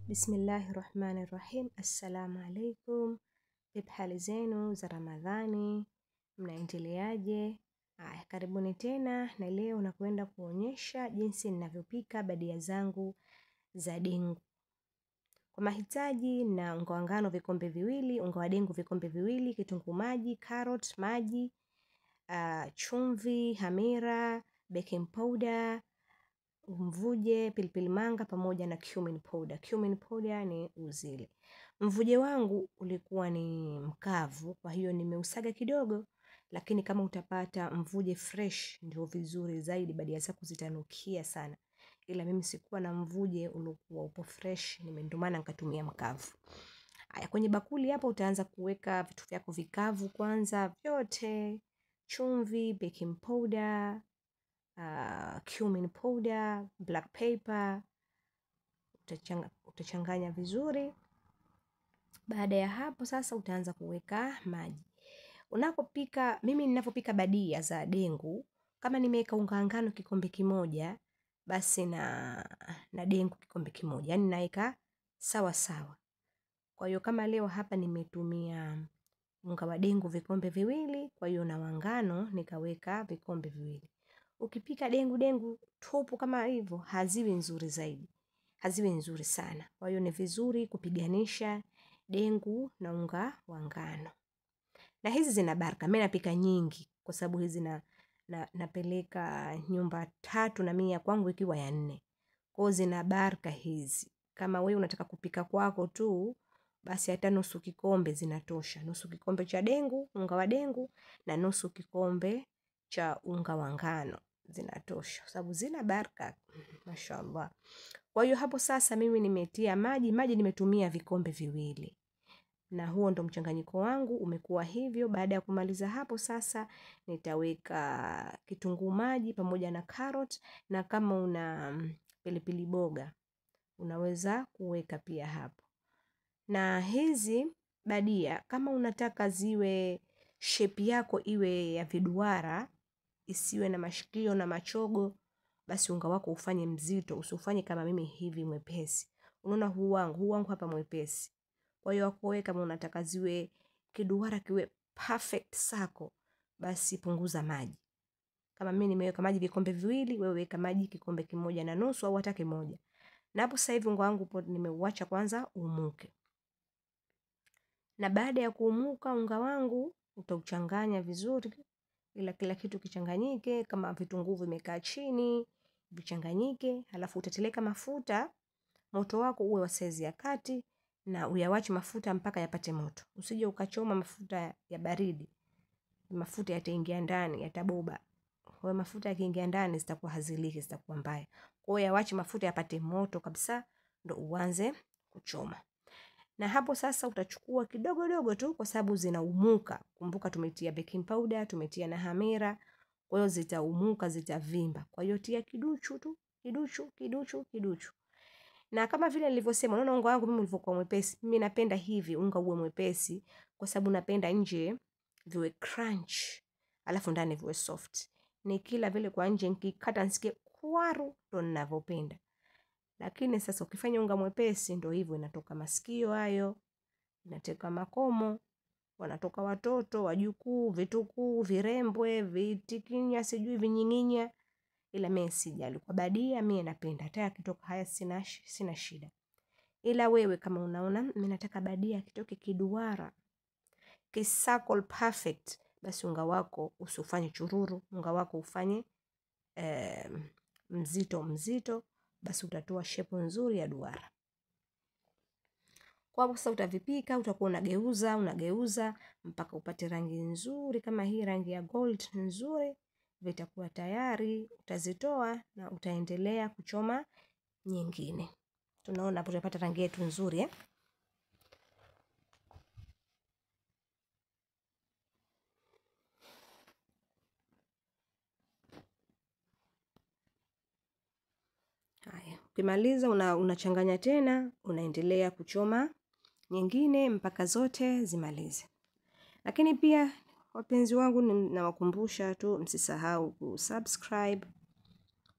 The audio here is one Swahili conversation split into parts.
Bismillahirrahmanirrahim. Assalamu alaikum. Vipi hali zenu za Ramadhani? Mnaendeleaje? Haya, karibuni tena, na leo nakwenda kuonyesha jinsi ninavyopika badia zangu za dengu. Kwa mahitaji na unga wa ngano vikombe viwili, unga wa dengu vikombe viwili, kitunguu maji, carrot, maji, chumvi, hamira, baking powder, mvuje, pilipili manga pamoja na cumin powder. Cumin powder ni uzile. Mvuje wangu ulikuwa ni mkavu, kwa hiyo nimeusaga kidogo, lakini kama utapata mvuje fresh ndio vizuri zaidi, badia zako zitanukia sana. Ila mimi sikuwa na mvuje uliokuwa upo fresh, ndio maana nikatumia mkavu. Haya, kwenye bakuli hapo utaanza kuweka vitu vyako vikavu kwanza vyote, chumvi, baking powder, cumin powder, black pepper, utachanganya vizuri. Baada ya hapo sasa utaanza kuweka maji. Unapopika, mimi ninapopika badia za dengu, kama nimeweka unga ngano kikombe kimoja, basi na dengu kikombe kimoja, yani naweka sawa sawa. Kwa hiyo kama leo hapa nimetumia unga wa dengu vikombe viwili, kwa hiyo na wangano nikaweka vikombe viwili. Ukipika dengu tupu kama hivyo haziwi nzuri zaidi, haziwi nzuri sana. Kwa hiyo ni vizuri kupiganisha dengu na unga wa ngano. Na hizi zina baraka. Mimi napika nyingi kwa sababu hizi napeleka nyumba 3 na mimi ya kwangu ikiwa ya 4. Kwa hiyo zina baraka hizi. Kama wewe unataka kupika kwako tu, basi hata nusu kikombe zinatosha. Nusu kikombe cha dengu, unga wa dengu, na nusu kikombe cha unga wa ngano zinatosha, kwa sababu zina baraka, mashallah. Kwa hiyo hapo sasa mimi nimetia maji nimetumia vikombe viwili. Na huo ndo mchanganyiko wangu umekuwa hivyo. Baada ya kumaliza hapo sasa nitaweka kitunguu maji pamoja na carrot, na kama una pilipili boga unaweza kuweka pia hapo. Na hizi badia kama unataka ziwe shape yako iwe ya viduara, isiwe na mashikio na machogo, basi unga wako ufanye mzito, usifanye kama mimi hivi mwepesi. Unaona huu wangu hapa mwepesi. Kwa hiyo wako wewe kama unataka ziwe kiduara kiwe perfect sako, basi punguza maji. Kama mimi nimeweka maji vikombe viwili, wewe weka maji kikombe 1.5 au hata 1. Na hapo sasa hivi unga wangu nimeuacha kwanza uumuke. Na baada ya kuumuka unga wangu utauchanganya vizuri, ila kila kitu kichanganyike. Kama vitunguu vimekaa chini vichanganyike, halafu utateleka mafuta. Moto wako uwe wa saizi ya kati, na uyawache mafuta mpaka yapate moto. Usije ukachoma mafuta ya baridi, mafuta yataingia ndani, yataboba. Kwa hiyo mafuta yakiingia ndani zitakuwa haziliki, zitakuwa mbaya. Kwa hiyo yawache mafuta yapate moto kabisa ndo uanze kuchoma. Na hapo sasa utachukua kidogo dogo tu kwa sababu zinaumuka. Kumbuka tumetia baking powder, tumetia na hamira, kwa hiyo zitaumuka, zitavimba. Kwa hiyo tia kiduchu tu, kiduchu, kiduchu, kiduchu. Na kama vile nilivyosema, unaona unga wangu mimi ulivyokuwa mwepesi. Mimi napenda hivi unga uwe mwepesi kwa sababu napenda nje viwe crunch, alafu ndani viwe soft. Nikila vile kwa nje nikikata nisikie kwaru, ndo ninavyopenda. Lakini sasa ukifanya unga mwepesi ndio hivyo, inatoka masikio hayo, inatoka makomo, wanatoka watoto, wajukuu, vitukuu, virembwe, vitikinya, sijui vinyinginya. Ila mimi sijali. Kwa badia mimi napenda hata yakitoka haya sina shida. Ila wewe kama unaona mimi nataka badia kitoke kiduara, kisakol perfect, basi unga wako usifanye chururu, unga wako ufanye mzito mzito, basi utatoa shape nzuri ya duara. Kwa hapo sasa utavipika, utakuwa unageuza mpaka upate rangi nzuri kama hii rangi ya gold nzuri. Vitakuwa tayari, utazitoa na utaendelea kuchoma nyingine. Tunaona hapo tutapata rangi yetu nzuri, eh? Haya, ukimaliza unachanganya tena, unaendelea kuchoma nyingine mpaka zote zimalize. Lakini pia wapenzi wangu nawakumbusha tu msisahau kusubscribe,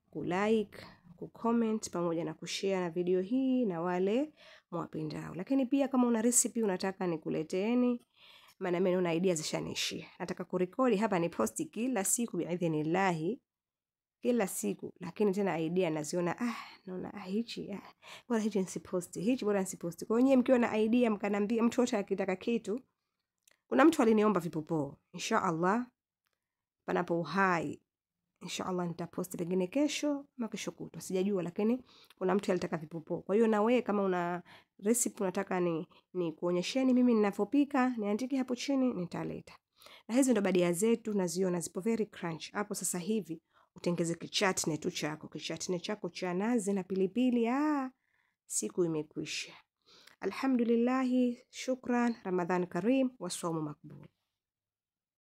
kulike, kucomment pamoja na kushare na video hii na wale mwapendao. Lakini pia kama una recipe unataka nikuleteeni, maana mimi naona idea zishaniishia. Nataka kurekodi hapa ni posti kila siku biidhnillahi, kila siku, lakini tena idea naziona, naona hichi bora hichi nisiposti, hichi bora nisiposti. Kwa hiyo nyie mkiwa na idea mkanambia, mtu wote akitaka kitu. Kuna mtu aliniomba vipopoo, insha Allah panapo uhai insha Allah nitaposti pengine kesho ama kesho kutwa, sijajua, lakini kuna mtu alitaka vipopoo. Kwa hiyo na wewe kama una recipe unataka ni kuonyesheni mimi ninavyopika, niandike hapo chini, nitaleta. Na hizi ndo badia zetu, naziona zipo very crunch hapo. Sasa hivi utengeze kichatne tu chako, kichatne chako cha nazi na pilipili. Siku imekwisha. Alhamdulillah, shukran. Ramadhan karim wa saumu makbul.